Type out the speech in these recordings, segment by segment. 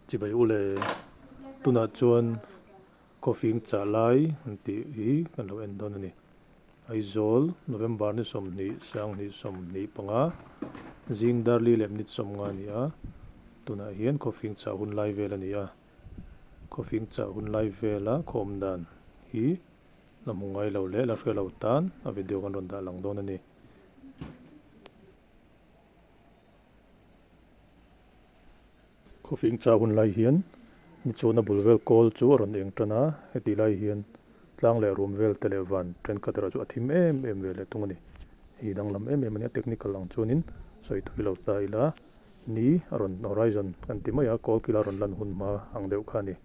Chibai ule tunah chuan coffee chah lai an tih hi kan lo en dawn a ni. Aizawl November ni 20 2025 zing dar li leh minute 50 a ni a, tunah hian coffee chah hun lai vel a ni a. Coffee chah hun lai vela khawm dan hi la hmu ngai lo leh la hre lo tan a video kan rawn dah lang dawn a ni. Khawfing chau hun lai hian ni chuan a bul vel kawl chu a rawn eng tan a, heti lai hian tlang leh rum vel te leh van thenkhat erawh chu a thim em em ve leh tung a ni. Hei danglam em em a nia, technical ang chuanin sawi thui lo ta ila ni a rawn horizon kan ti mai a, kawl kila rawn lan hun hma ang deuh kha a ni.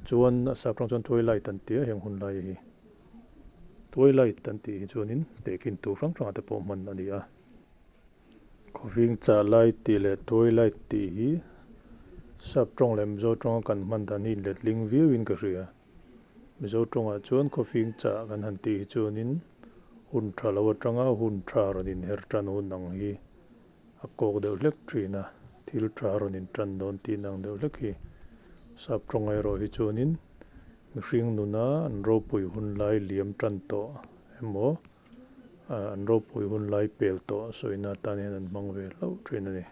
Chuan a sap tang chuan twilight an ti a heng hun lai hi. Twilight an tih hi chuanin tehkhin tur hrang hrangah te pawh hman a ni a. Khawving chah lai tih leh twilight tih hi sap tawng leh Mizo tawnga kan hman dan hi inletling viauin ka hria. Mizo tawngah chuan khawving chah kan han tih hi chuanin hun tha lo atanga hun tha rawn inher tan hun ang hi a kawk deuh hlek thin a, thil tha rawn intan dawn tih ang deuh hlek hi. Sap tawng erawh hi chuanin mihring nuna an ropui hun lai liam tan tawh emaw An ropui hun lai pel tawh sawina atan hian an hmang ve hlauh thin a ni.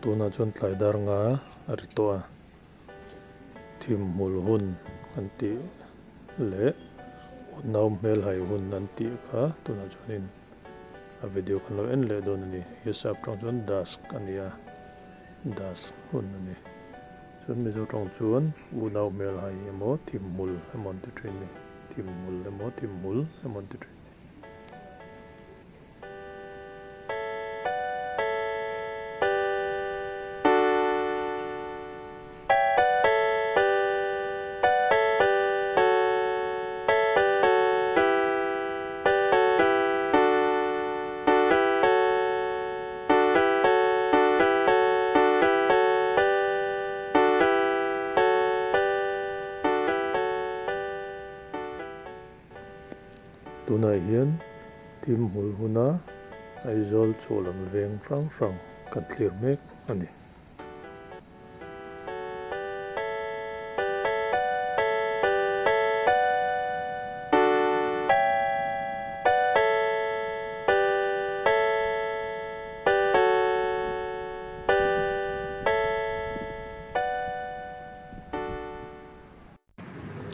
Tunah chuan tlai dar nga a ri tawh a. Thim hmul hun an tih leh unau hmelhai hun an tih kha tunah chuanin a video kan lo en leh dawn a ni. He sap tawng chuan dusk a ni a, dusk hun a ni. Chuan Mizo tawng chuan unau hmelhai emaw thim hmul emaw an ti thin a ni. Thim hmul emaw thim hmul emaw an ti thin a ni. Tunah hian thim hmul huna Aizawl chhuah lam veng hrang hrang kan thlir mek a ni.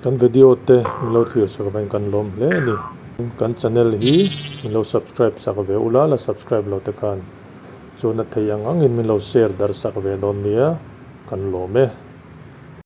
Kan video te min lo thlir sak avangin kan lawm hle a ni. Kan channel hi min lo subscribe sak ve ula, la subscribe lo te khan chuan a thei ang angin min lo share darh sak ve dawn nia, kan lawm e.